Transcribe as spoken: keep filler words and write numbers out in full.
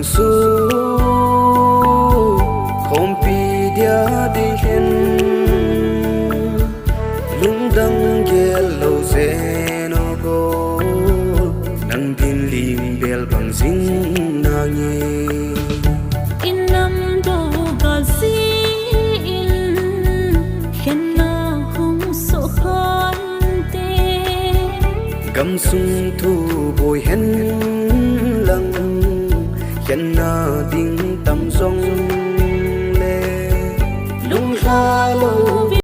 Su khompi dia ding hin lungdang gel lou zen o go, nang din ling bel bang jing nange. Inam do ga ji in khenna hung so khante. Gamsung thu